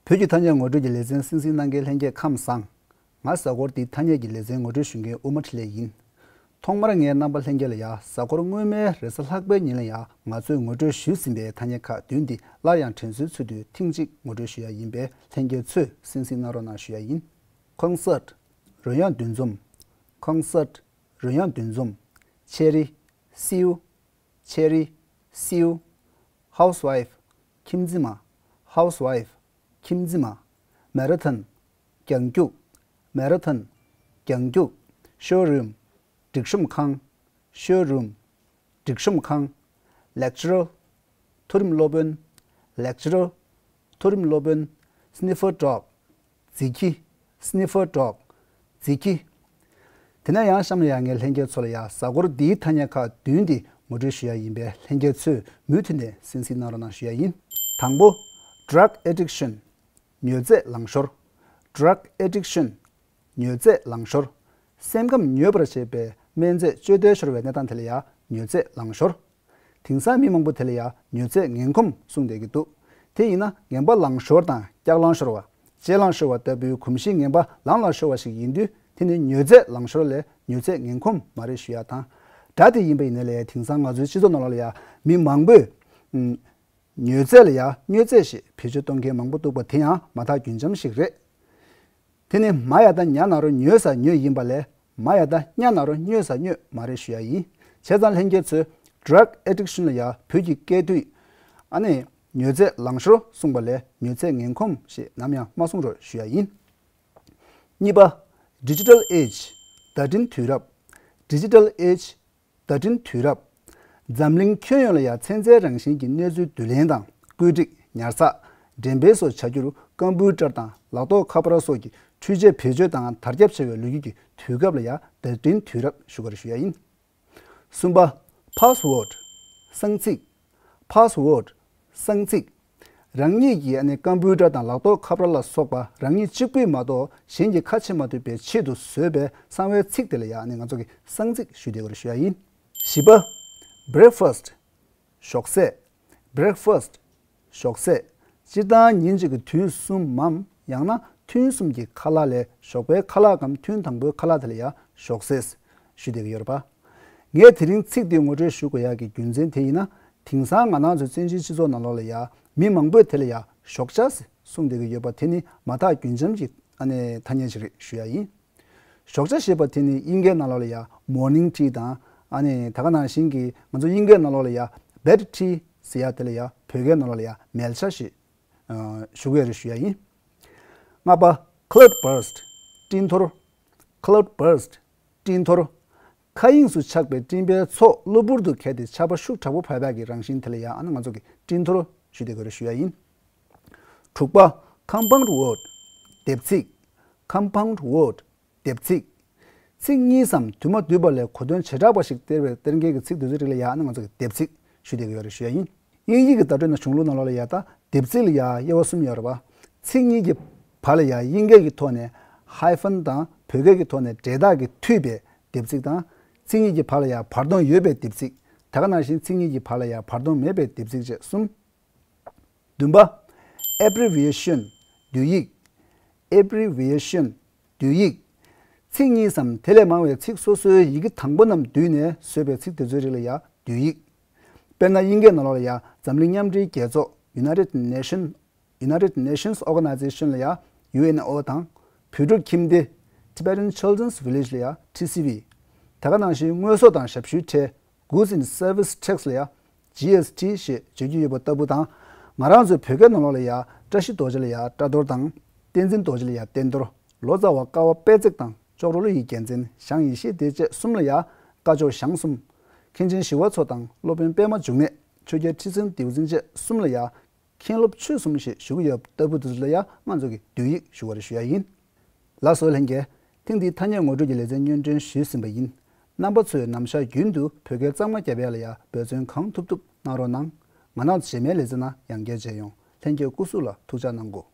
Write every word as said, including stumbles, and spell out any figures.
བོད་ཀྱི་ཐ་སྙད་ངོ་སྤྲོད་ཀྱི་ལེ་ཚན་གསན་གཟིགས་གནང་མཁན་ལྷན་རྒྱས་ཁམས་བཟང་། ང་གཟའ་འཁོར་འདིའི་ཐ་སྙད་ཀྱི་ལེ་ཚན་ངོ་སྤྲོད་ཞུ་མཁན་ཨུ་མ་འཕྲིན་ལས་ཡིན། ཐོག་མར་ངས་རྣམ་པ་ལྷན་རྒྱས་ལ་ཡ་གཟའ་འཁོར་སྔོན་མའི་རེས་གཟའ་ལྷག་པའི་ཉིན་ལ་ཡ་ང་ཚོས་ངོ་སྤྲོད་ཞུས་ཟིན་པའི་ཐ་སྙད་ཁག་བདུན་འདི་སླར་ཡང་དྲན་གསོའི་ཚུལ་དུ་ཐེངས་གཅིག་ངོ་སྤྲོད་ཞུ་ཡ་ཡིན་པས་ལྷན་རྒྱས་ཚོས་གསན་གཟིགས་གནང་རོགས་གནང་ཞུ་ཡ་ཡིན། ཀོན་སར་ཊི། རོལ་དབྱངས་འདུ་འཛོམས། ཀོན་སར་ཊི། རོལ་དབྱངས་འདུ་འཛོམས། ཆེ་རི། སིའུ། ཆེ་རི། སིའུ། ཧའུ་སི་ཝའི་ཕི། ཁྱིམ་མཚེས་མ། ཧའུ་སི་ཝའི་ཕི། ཁྱིམ་མཚེས་མ། མེ་ར་ཐོན། རྒྱང་རྒྱུག་མེ་ར་ཐོན། རྒྱང་རྒྱུག་ཤོ་རུམ། སྒྲིག་གཤོམ་ཁང་། ཤོ་རུམ། སྒྲིག་གཤོམ་ཁང་། ལེག་ཅི་རར། མཐོ་རིམ་སློབ་དཔོན། ལེག་ཅི་རར། མཐོ་རིམ་སློབ་དཔོན། སི་ནི་ཕར་ཌོག་རྫིག་ཁྱི། སི་ནི་ཕར་ཌོག་རྫིག་ཁྱི། དེ་ནས་ཡང་གཤམ་ལ་ཡ་ངས་ལྷན་རྒྱས་ཚོ་ལ་ཡ་གཟའ་འཁོར་འདིའི་ཐ་སྙད་ཁག་བདུན་འདི་ངོ་སྤྲོད་ཞུ་ཡ་ཡིན་པས་ལྷན་རྒྱས་ཚོས་མུ་མཐུད་ནས་གསན་གཟིགས་གནང་རོགས་གནང་ཞུ་ཡ་ཡིན། དང་པོ། ཌ་རག་ཨེ་ཌིག་ཤན། ཉོས་རྫས་ལང་ཤོར། ཌ་རག་ཨེ་ཌིག་ཤན། ཉོས་རྫས་ལང་ཤོར། སེམས་ཁམས་ཉོས་པར་བྱེད་པའི་སྨན་རྫས་སྤྱོད་བདེ་ཤོར་བའི་གནས་སྟངས་དེ་ལ་ཡ་ཉོས་རྫས་ལང་ཤོར། དེང་སང་མི་མང་པོ་དེ་ལ་ཡ་ཉོས་རྫས་ངན་གོམས་གསུངས་བསྡད་ཀྱི་འདུག་དེ་ཡིན་ན་ངན་པ་ལང་ཤོར་དང་ལྕགས་ལང་ཤོར་བ། ལྕེ་ལང་ཤོར་བ་ལྟ་བུའི་གོམས་གཤིས་ངན་པ་ལང་ལ་ཤོར་བ་ཞིག་ཡིན་དུས་དེ་ནི་ཉོས་རྫས་ལང་ཤོར་ལས་ཉོས་རྫས་ངན་གོམས་མ་རེད་ཞུ་ཡ་དང་། སྒྲ་དེ་ཡིན་པ་ཡིན་ན་ལས་དེང་སང་ང་ཚོའི་སྤྱི་ཚོགས་ནང་ལོགས་ལ་ཡ་མི་མང་པོས། ཨུམ། ཉོས་རྫས་ལ་ཡ་སྨྱོས་རྫས་ཞེས་བེད་སྤྱོད་གཏོང་མཁན་མང་པོ་འདུག་པ་དེ་ཡང་མ་མཐའ་རྒྱུན་འབྱམས་ཤིག་རེད། དེ་ནི་མ་ཡ་ད་ཉ་ན་རོ་ཉོས་ས་ཉོས་ཡིན་པ་ལས་མ་ཡ་ད་ཉ་ན་རོ་སྨྱོས་ས་སྨྱོས་མ་རེད་ཞུ་ཡ་ཡིན། བྱས་ཙང་ལྷན་རྒྱས་ཚོས་ཌ་རག་ཨེ་ཌིག་ཤན་ལ་ཡ་བོད་ཀྱི་སྐད་དུས། ཨ་ནི། ཉོས་རྫས་ལང་ཤོར་གསུངས་པ་ལས་ཉོས་རྫས་ངན་གོམས་ཞེས་ནམ་ཡང་མ་གསུང་རོགས་ཞུ་ཡ་ཡིན། གཉིས་པ། ཌི་ཇི་ཊལ་ཨེ་ཇི། བརྡ་འཕྲིན་དུས་རབས། ཌི་ཇི་ཊལ་ཨེ་ཇི། བརྡ་འཕྲིན་དུས་རབས། འཛམ་གླིང་ཁྱོན་ཡོངས་ལ་ཡང་ཚན་རྩལ་རང་བཞིན་གྱི་གནས་ཚུལ་བསྡུ་ལེན་དང་བཀོད་སྒྲིག་ཉར་ཚགས། འགྲེམས་སྤེལ་སོགས་བྱ་རྒྱུར་ཀམ་པུ་ཊར་དང་ལག་ཐོགས་ཁ་པར་སོགས་ཀྱི་འཕྲུལ་ཆས་བེད་སྤྱོད་དང་དར་ཁྱབ་ཆེ་བའི་ལོ་རྒྱུས་ཀྱི་དུས་སྐབས་ལ་ཡང་བརྡ་འཕྲིན་དུས་རབས་ཞུ་གར་ཞུ་ཡ་ཡིན། གསུམ་པ། ཕཱ་སི་ཝར་ཌི། གསང་ཚིག་ཕཱ་སི་ཝར་ཌི། གསང་ཚིག་རང་ཉིད་ཀྱི་ཨ་ནི་ཀམ་པུ་ཊར་དང་ལག་ཐོགས་ཁ་པར་ལ་སོགས་པ་རང་ཉིད་གཅིག་པུས་མ་གཏོགས་གཞན་གྱིས་ཁ་ཕྱེ་མ་ཐུབ་པའི་ཆེད་དུ་བཟོས་པའི་གསང་བའི་ཚིག་དེ་ལ་ཡང་ཨ་ནི་ང་ཚོ་གིས་གསང་ཚིག་ཞུ་བསྡད་ཡོད་རེད་ཞུ་ཡ་ཡིན། བཞི་པ། བྷི་རེག་ཕ་སི་ཊི། ཞོགས་ཟས། བྷི་རེག་ཕ་སི་ཊི། ཞོགས་ཟས། སྤྱིར་བཏང་ཉིན་གཅིག་གི་དུས་གསུམ་མམ་ཡང་ན་ཐུན་གསུམ་གྱི་ཁ་ལག་ལས་ཞོགས་པའི་ཁ་ལག་གམ་ཐུན་དང་པོའི་ཁ་ལག་དེ་ལ་ཡང་ཞོགས་ཟས་ཞུ་བསྡད་ཀྱི་ཡོད་རེད་པ། ངས་དེ་རིང་ཚིག་འདི་ངོ་སྤྲོད་ཞུ་དགོས་ཡག་གི་རྒྱུ་མཚན་དེ་ཡིན་ན། དེང་སང་ང་རང་ཚོའི་བཙན་བྱོལ་སྤྱི་ཚོགས་ནང་ལོགས་ལ་ཡ་མི་མང་པོས་དེ་ལ་ཡ་ཞོགས་ཇ་ཟེར་གསུངས་བསྡད་ཀྱི་ཡོད་པ་དེ་ནི་མ་ཐག་རྒྱུན་འབྱམས་ཀྱི་ཨ་ནི་ཐ་སྙད་ཅིག་རེད་ཞུ་ཡ་ཡིན། ཞོགས་ཇ་ཞེས་པ་དེ་ནི་དབྱིན་སྐད་ནང་ལོགས་ལ་ཡ་མོར་ནིང་ཊི་དང་ཨ་ནི་ད་ག་ནང་བཞིན་གྱི་ང་ཚོ་དབྱིན་སྐད་ནང་ལོགས་ལ་ཡ་བེཌ་ཊི་ཟེར་ཡ་དེ་ལ་ཡ་བོད་སྐད་ནང་ལོགས་ལ་ཡ་མལ་ཇ་ཞེས་ཞུ་གི་ཡོད་རེད་ཞུ་ཡ་ཡིན། ལྔ་པ། ཁ་ལའུཌ་བར་སི་ཊི། སྤྲིན་འཐོར། ཁ་ལའུཌ་བར་སི་ཊི། སྤྲིན་འཐོར། མཁའ་དབྱིངས་སུ་ཆགས་པའི་སྤྲིན་པའི་ཚོགས་གློ་བུར་དུ་ཁེལ་ཏེ་ཆར་པ་ཤུགས་དྲག་པོ་བབས་པའི་རང་བཞིན་དེ་ལ་ཡང་ཨ་ནི་ང་ཚོ་གིས་སྤྲིན་འཐོར་ཞུ་བསྡད་ཀྱི་རེད་ཞུ་ཡ་ཡིན། དྲུག་པ། ཀམ་པའུནཌ་ཝརཌ། སྡེབ་ཚིག་ཀམ་པའུནཌ་ཝརཌ། སྡེབ་ཚིག་ཚིག་གཉིས་སམ་དུ་མ་འདུས་པ་ལས་གོ་དོན་བྱེ་བྲག་པ་ཞིག་སྟེར་བའི་སྟེར་མཁན་གྱི་ཚིག་དེ་ཚོའི་རིགས་ལ་ཡང་ཨ་ནི་ང་ཚོ་གིས་སྡེབ་ཚིག་ཞུ་བསྡད་ཀྱི་ཡོད་རེད་ཞུ་ཡ་ཡིན། དབྱིན་ཡིག་གི་བརྡ་སྤྲོད་ནང་གཞུང་ལུགས་ནང་ལོགས་ལ་ཡ་ད་སྡེབ་ཚིག་ལ་ཡ་དབྱེ་བ་གསུམ་ཡོད་རེད་པ། ཚིག་གཉིས་ཀྱི་བར་ལ་ཡ་དབྱིན་སྐད་ཀྱི་ཐོག་ནས་ཧའི་ཕན་དང་བོད་སྐད་ཀྱི་ཐོག་ནས་འབྲེལ་ཐག་གིས་མཐུད་པའི་སྡེབ་ཚིག་དང་། ཚིག་གཉིས་ཀྱི་བར་ལ་ཡ་བར་སྟོང་ཡོད་པའི་སྡེབ་ཚིག་ད་ག་ནང་བཞིན་ཚིག་གཉིས་ཀྱི་བར་ལ་ཡ་བར་སྟོང་མེད་པའི་སྡེབ་ཚིག་བཅས་གསུམ། བདུན་པ། ཨེབ་རི་བི་ཨེ་ཤན། བསྡུས་ཡིག་ཨེབ་རི་བི་ཨེ་ཤན། བསྡུས་ཡིག་ཚིག་གཉིས་སམ་དེ་ལས་མང་བའི་ཚིག་སོ་སོའི་ཡི་གེ་དང་པོ་རྣམས་བསྡུས་ནས་བཟོས་པའི་ཚིག་དེ་ཚོའི་རིགས་ལ་ཡ་བསྡུས་ཡིག་དཔེར་ན་དབྱིན་སྐད་ནང་ལོགས་ལ་ཡ་འཛམ་གླིང་མཉམ་འབྲེལ་རྒྱལ་ཚོགས། United Nation United Nations Organization ལ་ཡ་ཡུ་ཨེན་ཨོ་དང་། བོད་ཕྲུག་ཁྱིམ་སྡེ། Tibetan Children's Village ལ་ཡ་ཊི་སི་ཝི། ད་ག་ནང་བཞིན་དངོས་ཟོག་དང་ཞབས་ཞུའི་ཁྲལ། Goods and Service Tax ལ་ཡ་ཇི་ཨེས་ཊི་ཞེས་བརྗོད་ཀྱི་ཡོད་པ་ལྟ་བུ་དང་། ང་རང་ཚོའི་བོད་སྐད་ནང་ལོགས་ལ་ཡ་བཀྲ་ཤིས་རྡོ་རྗེ་ལ་ཡ་བཀྲ་རྡོར་དང་། བསྟན་འཛིན་རྡོ་རྗེ་ལ་ཡ་བསྟན་རྡོར། ལོ་ཙཱ་བ་ཀ་བ་དཔལ་བརྩེགས་དང་ཅོག་རོ་ལོ་ཡི་རྒྱལ་མཚན་ཞང་ཡེ་ཤེས་སྡེ་བཅས་གསུམ་ལ་ཡ་བཀའ་ཇོ་ཞང་གསུམ། མཁན་ཆེན་ཞི་བ་འཚོ་དང་སློབ་དཔོན་པད་མ་འབྱུང་གནས། ཆོས་རྒྱལ་ཁྲི་སྲོང་ལྡེའུ་བཙན་བཅས་གསུམ་ལ་ཡ་མཁན་སློབ་ཆོས་གསུམ་ཞེས་ཞུ་གི་ཡོད་ལྟ་བུ་དེ་ཚོ་ལ་ཡ་ང་ཚོ་གིས་བསྡུས་ཡིག་ཞུ་བར་ཞུ་ཡ་ཡིན། ལགས་སོ་ལྷན་རྒྱས། ཐེངས་འདིའི་ཐ་སྙད་ངོ་སྤྲོད་ཀྱི་ལེ་ཚན་སྙན་སྒྲོན་ཞུས་ཟིན་པ་ཡིན། རྣམ་པ་ཚོས་ནམ་ཞག་རྒྱུན་དུ་བོད་སྐད་གཙང་མ་རྒྱབ་ཡ་ལ་ཡ་འབད་བརྩོན་གང་ཐུབ་ཐུབ་གནང་རོགས་གནང་། ང་རང་ཚོ་རྗེས་མའི་ལེ་ཚན་ནང་ཡང་བསྐྱར་མཇལ་ཡོང་། ལྷན་རྒྱས་སྐུ་གཟུགས་ལ་ཐུགས་ཅག་གནང་གོ།